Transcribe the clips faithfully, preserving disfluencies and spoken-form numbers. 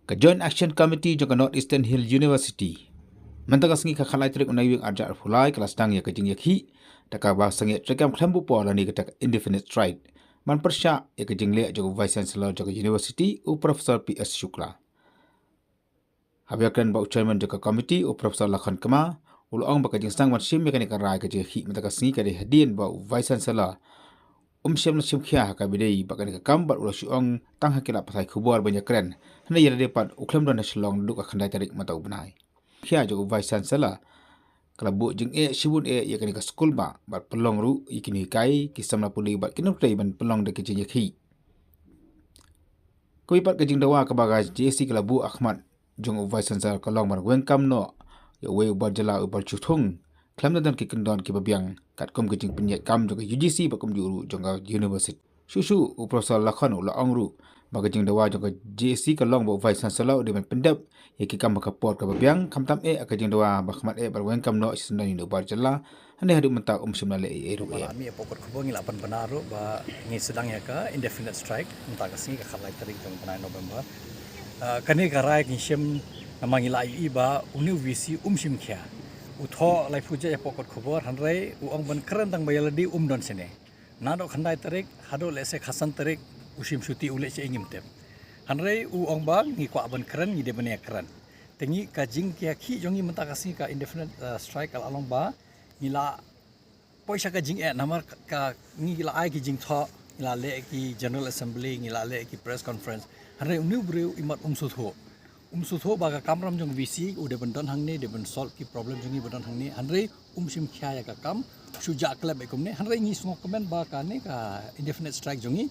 Ka Joint Action Committee jong ka North Eastern Hill University mynta ka sngi ka khatlai tarik u Naiwieng arhajar arphew lai ka la sdang ïa ka jingïakhih da kaba sangeh treikam khlem buh por lane kata ka indefinite strike ban pyrshah ïa ka jingleh jong u Vice Chancellor jong ka University u Professor P S Shukla. Haba ïakren bad u Chairman jong ka Committee u Professor Lakhon Kma u la ong ba ka jingsdang ban shim ïa kane ka rai ka jingïakhih mynta ka sngi ka dei hadien ba u Vice Chancellor um shym la shim khia ha kaba ïadei bad kane ka kam bad u la shu ong tang ha ki lad pathai khubor ban ïakren. Hynrei ïa lade pat u khlem don ha Shillong naduh ka khyndai tarik mynta u bnai. Khia jong u Vice Chancellor ka la buh jingeh shibun eh ïa kane ka skul ba bad pynlong ruh ïa ki nonghikai, ki samla pule bad ki nongtrei ban pynlong da ki jingïakhih. Kawei pat ka jingdawa kaba ka J A C ka la buh ha khmat jong u Vice Chancellor ka long ban weng kam noh ïa uwei u bar jylla u Bah Shu Thung khlem da don ki kyndon kiba biang katkum ka jingpynïaid kam jong ka U G C bad kumjuh ruh jong ka University. Shuh shuh u Professor Lakhon u la ong ruh ba ka jingdawa jong ka J A C ka long ba u Vice Chancellor u dei ban pyndep ïa ki kam ha ka por kaba biang, khamtam eh ka jingdawa ba khmat eh ban weng kam noh shisyndon ïa u bar jylla. Hangne haduh mynta um shym la leh ei ei ruh eh. Ngi la pynbna ruh ba ngi sdang ïa ka indefinite strike mynta ka sngi ka khatlai tarik jong u bnai November. Ah, kane ka rai ngi shim namar ngi la ïohi ba une u V C um shim khia. U thoh laiphew jait hapoh kot khubor hynrei u ong ban kren tang ba ïa lade um don shane. Naduh khyndai tarik haduh lehse khatsan tarik u shim shuti u leh shaei ngim tip. Hynrei u ong ba ngi kwah ban kren, ngi dei ban ïa kren. Te ngi ka jingïakhih jong ngi mynta ka sngi ka indefinite, uh, strike ka la long ba ngi la poi sha ka jingeh namar ka, ka ngi la ai ki jingthoh, ngi la leh ki General Assembly, ngi la leh ki press conference. Hynrei une u briew imat um sngewthuh. Um sngewthuh ba ka kamram jong V C u dei ban don hangne, dei ban solve ki problem jong ngi ba don hangne. Hynrei um shim khia ïa ka kam, shu jah klep beit kumne. Hynrei ngi sngewkmen ba kane ka indefinite strike jong ngi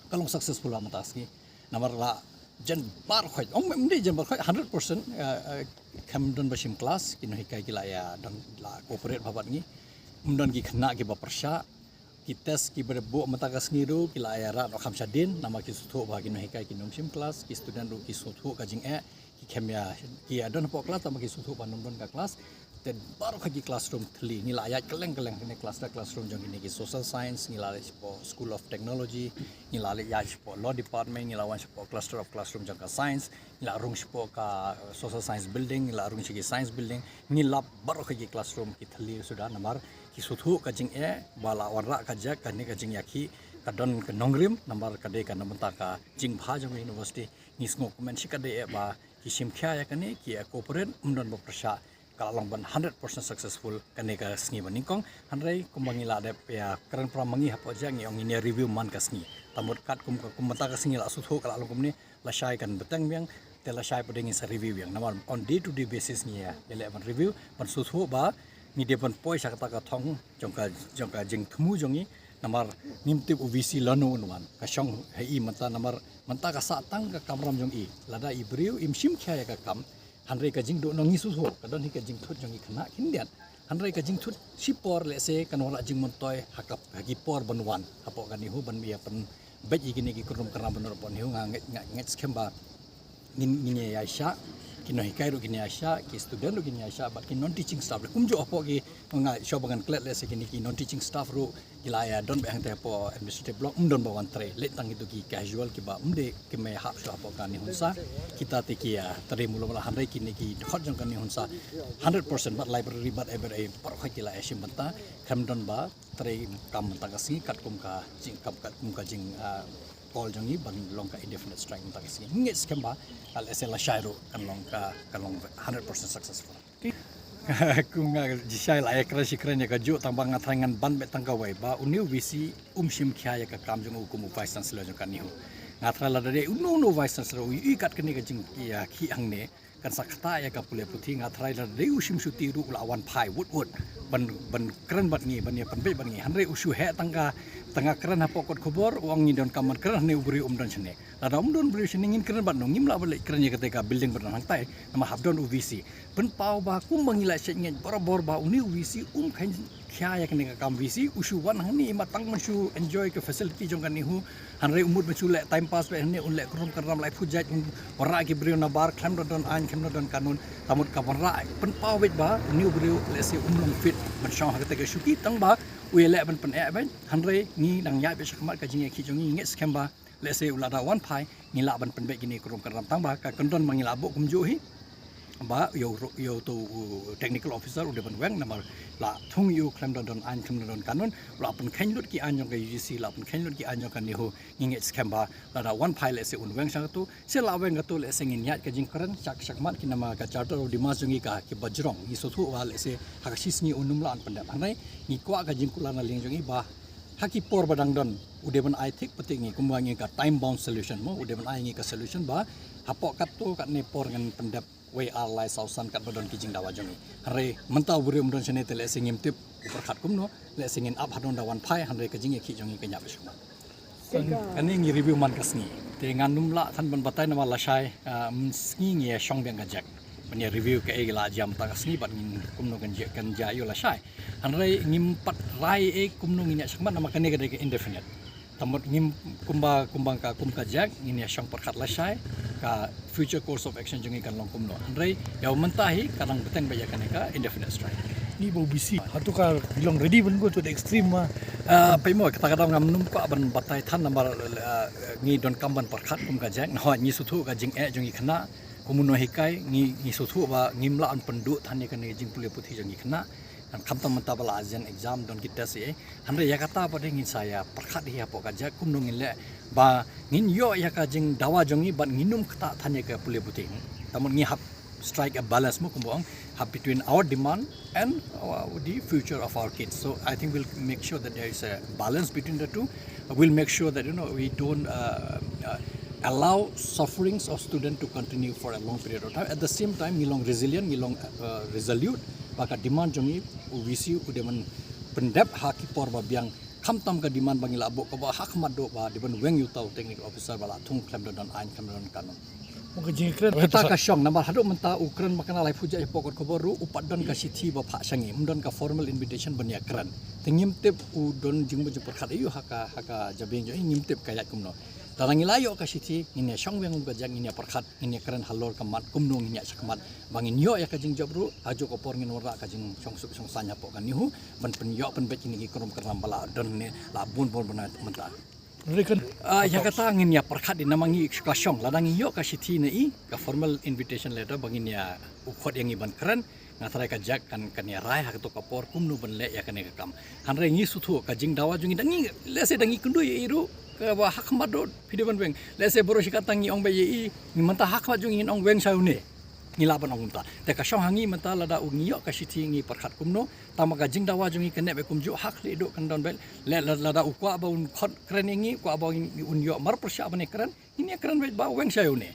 ka long successful mynta ka sngi. Namar la jan baroh khoit, ong ym dei jan baroh khoit, hundred percent, eh, eh, khlem don ba shim klas, ki nonghikai ki la ïa don la cooperate bha bad ngi. Ym don ki khynnah kiba pyrshah, ki test kiba buh mynta ka sngi ruh ki la ïa rah noh kham shadien, namar ki sngewthuh ba ki nonghikai kin ym shim klas, ki student ruh ki sngewthuh ka jingeh, ki khlem ïa, ki ïa don hapoh klas, namar ki sngewthuh ba ym don ka klas. Te baroh kawei ki classroom thylli, ngi la ïaid kylleng kylleng kine cluster classroom jong kine ki social science, ngi la leit shapoh School of Technology, ngi la leit ïaid shapoh Law Department, ngi la wan shapoh cluster of classroom jong ka science, ngi la rung shapoh ka, uh, social science building, ngi la rung sha ki science building, ngi lap baroh kawei ki classroom ki thylli suda namar ki sngewthuh ka jingeh ba la wanrah ka jaka kane ka jingïakhih ka don ka nongrim namar ka dei ka na bynta ka jingbha jong ka university. Ngi sngewkmen shikatdei eh ba ki shim khia ïa kane, ki ïa cooperate, ym don ba pyrshah, ka la long ban hundred percent successful kane ka sngi ba nyngkong. Hynrei kumba ngi la dep ïa kren para ma ngi hapoh jaka, ngi ong ngin ïa review man ka sngi. Te mut katkum ka, kum mynta ka sngi la sngewthuh ka la long kumne, lashai kan bteng biang, te lashai pat ngin sa review biang. Namar on day to day basis ngi ïa, ïa leh ban review, ban sngewthuh ba ngi dei ban poi sha kata ka thong jong ka, jong ka jingthmu jong ngi. Namar ngim tip u V C lano un wan, ka shong ha i mynta, namar mynta ka sah tang ka kamram jong i. Lada i briew im shim khia ïa ka kam, hynrei ka jingduh nong ngi sngewthuh, ka don hi ka jingthut jong ngi khynnah khyndiat. Hynrei ka jingthut shipor lehse kan wanrah jingmyntoi ha ka, ha ki por ban wan hapoh ka NEHU ban ïa pynbeit ïa kine ki kyrduh kyrduh ban wan hapoh NEHU. Nga ngeit, nga ngeit skhem ba ngin, ngin ïa shah, ki nonghikai ruh kin ïa shah, ki student ruh kin ïa shah, bad ki non teaching staff ruh kumjuh hapoh ki, nga shu ba ngan klet lehse kine ki non teaching staff ruh ki la ïa don beit hangta hapoh administrative block, ym don ba wan trei, leit tang kito ki casual kiba ym dei, kim hap shuh hapoh ka NEHUNSA. Kita te ki ïa trei mula mula, hynrei kine ki dkhot jong ka NEHUNSA hundred percent bad library bad every, baroh kawei ki la ïa shim bynta. Khlem don ba trei kam mynta ka sngi katkum ka jing, kam katkum ka jing, ah, call jong ngi ban long ka indefinite strike mynta ka sngi. Ngeit skhem ba lehse lashai ruh kan long ka, kan long hundred percent successful. Kum nga jishai la ïa kren shi kren ïa kajuh, tang ba nga tharai ngan ban beit tang kawei ba une u V C um shim khia ïa ka kam jong u kum u Vice Chancellor jong ka NEHU. Nga tharai lada dei uno uno u Vice Chancellor u ïohi kat kane ka jingïakhih hangne, kan sa ktah ïa ka pule puthi. Nga tharai lada dei u shim shuti ruh u la wan phai wut wut ban, ban kren bad ngi, ban ïa pynbeit bad ngi. Hynrei u shu heh tang ka, tang ka kren hapoh kot khubor, u ong ngi donkam ban kren, hynrei u briew um don shane. Lada um don briew shane ngin kren bad no, ngim lah ban leit kren ïa kata ka building ba don hangtai, namar hap don u V C. Pynpaw ba kumba ngi la shait ngeit barabor ba une u V C um kheiñ khia ïa kane ka kam V C, u shu wan hangne imat tang ban shu enjoy ka facility jong ka NEHU. Hynrei u mut ban shu leh time pass beit hangne, un leh kyrduh kyrduh laiphew jait, un wanrah ki briew nabar, khlem da don aiñ, khlem da don kanun. Te mut ka wanrah pynpaw beit ba une u briew lehse um long fit ban shong ha kata ka shuki, tang ba U ïaleh ban pyneh beit, hynrei ngi dang ïaid beit shakhmat ka jingïakhih jong ngi, ngi ngeit skhem ba lehse u la da wan phai, ngi lah ban pynbeit kine ki rukom kynram tang ba ka kyndon ba ngi la buh kumjuh hi. Ba ïa u, ïa uto u technical officer u dei ban weng namar la thung ïa u khlem da don aiñ, khlem da don kanun, la pynkheiñ lut ki aiñ jong ka U G C, la pynkheiñ lut ki aiñ jong ka NEHU, ngi ngeit skhem ba lada wan phai lehse un weng sha kato, sha la weng kato lehse ngin ïaid ka jingkren sha shakhmat ki namar ka Charter of Demands jong ngi ka kiba jrong, ngi sngewthuh ba lehse ha ka shi sngi un ym lah ban pyndep. Hynrei ngi kwah ka jingkular na liang jong ngi ba ha ki por ba dang don u dei ban ai thik pat ïa ngi kumba ngi ka time bound solution mo, u dei ban ai ngi ka solution ba hapoh katto katne por ngan pyndep wei ar lai saw san katba don ki jingdawa jong ngi. Hynrei mynta u briew um don shane te lehse ngim tip u pyrkhat kumno, lehse ngin ap hadien da wan phai, hynrei ka jingïakhih jong ngi kan ïa bishkma. Kane ngi review man ka sngi. Te ngan ym lah than ban batai namar lashai, ah, sngi ngi ïa shong biang ka JAC ban ïa review kaei la jia mynta ka sngi bad ngin kumno kan jia, kan jia ïa lashai. Hynrei ngim pat rai ei kumno ngin ïa shakhmat namar kane ka dei ka indefinite. Te mut ngim kumba, kumba ka, kum ka JAC ngin ïa shong pyrkhat lashai ka future course of action jong ngi kan long kumno. Hynrei ïa u mynta hi ka dang bteng beit ïa kane ka indefinite strike. Ngi ba U B C hato ka long ready ban go to the extreme ma? Ah, peit mo, kata ka daw ngam nym kwah ban batai than namar, ah, ngi donkam ban pyrkhat kum ka JAC, na hoi ngi sngewthuh ka jingeh jong ngi khynnah, kumno hikai, ngi, ngi sngewthuh ba ngim lah ban pynduh than ïa kane ka jingpule puthi jong ngi khynnah. Khamtam mynta ba la jan exam don ki test ei. Hynrei ïa kata pat ngin sa ïa pyrkhat hi hapoh ka JAC kumno ngin leh ba ngin ïoh ïa ka jingdawa jong ngi bad ngin ym ktah than ïa ka pule puthi. Te mut ngi hap strike a balance mo kumba ong, hap between our demand and our, the future of our kids. So I think we'll make sure that there is a balance between the two. We'll make sure that, you know, we don't, uh, uh, allow sufferings of student to continue for a long period of time. At the same time ngi long resilient, ngi long, uh, resolute ba ka demand jong ngi U B C u dei ban pyndep ha ki por ba biang, khamtam ka demand ba ngi la buh kaba ha khmat duh ba dei ban weng ïa uta u technical officer ba la thung khlem da don aiñ, khlem da don kanun. Mo ka jingkren kata ka shong namar haduh mynta u kren ba kane laiphew jait hapoh kot khubor ruh u pat don ka shithi ba phah sha ngi, ym don ka formal invitation ban ïa kren. Te ngim tip u don jingmut jingpyrkhat ïa u ha ka, ha ka jabieng jong ngi, ngim tip ka ïaid kumno. Lada ngi la ïoh ka shithi ngin ïa shong weng kum ka JAC, ngin ïa pyrkhat, ngin ïa kren halor ka mat kumno ngin ïa shakhmat ba ngin ïoh ïa ka jingjop ruh, ha juh ka por ngin wanrah ka jingshong suk shong saiñ hapoh ka NEHU ban pynïoh pynbeit kine ki rukom kynram ba la don ne la bun bun ban mynta. Ah, ïa kata ngin ïa pyrkhat hi namar ngi ka shong, lada ngi ïoh ka shithi ne i ka formal invitation letter ba ngin ïa u khot ïa ngi ban kren, nga tharai ka JAC kan, kan ïa rai ha kato ka por kumno ban leh ïa kane ka kam. Hynrei ngi sngewthuh ka jingdawa jong ngi da ngi, lehse da ngi kynduh ïa i ruh kaba ha khmat duh phi dei ban weng. Lehse baroh shi katta ngi ong beit ïa i, ngi mynta ha khmat jong ngi ngin ong weng shai une, ngi lah ban ong kumta. Te ka shong ha ngi mynta lada u ngi ïoh ka shithi ngi pyrkhat kumno, tang ba ka jingdawa jong ngi ka neh beit kumjuh ha khlieh duh kan don beit. Leh la-, lada u kwah ba un khot kren ïa ngi, kwah ba un ïoh mar pyrshah ban ïa kren, ngin ïa kren beit ba weng shai une.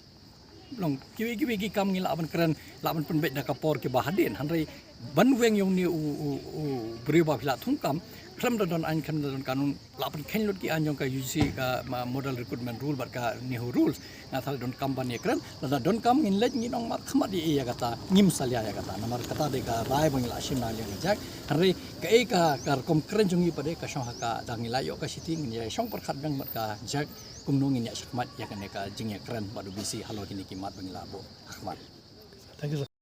Long kiwei kiwei ki kam ngi lah ban kren, lah ban pynbeit da ka por kiba hadien. Hynrei ban weng ïa une u, u, u briew ba phi la thung kam khlem da don aiñ, khlem da don kanun, lah pynkheiñ lut ki aiñ jong ka U G C ka ma-, model recruitment rule bad ka NEHU rules. Nga tharai donkam ban ïa kren, lada donkam ngin leit ngin ong mar khmat ïa, ïa kata, ngim salia ïa kata. Namar kata dei ka rai ba ngi la shim na liang ka JAC. Hynrei kaei ka, ka rukom kren jong ngi pat dei ka shong ha ka, da ngi la ïoh ka shithi ngin ïa shong pyrkhat biang bad ka JAC kumno ngin ïa shakhmat ïa kane ka jingïakren bad U B C halor kine ki mat ba ngi la buh ha khmat. Thank you, sir.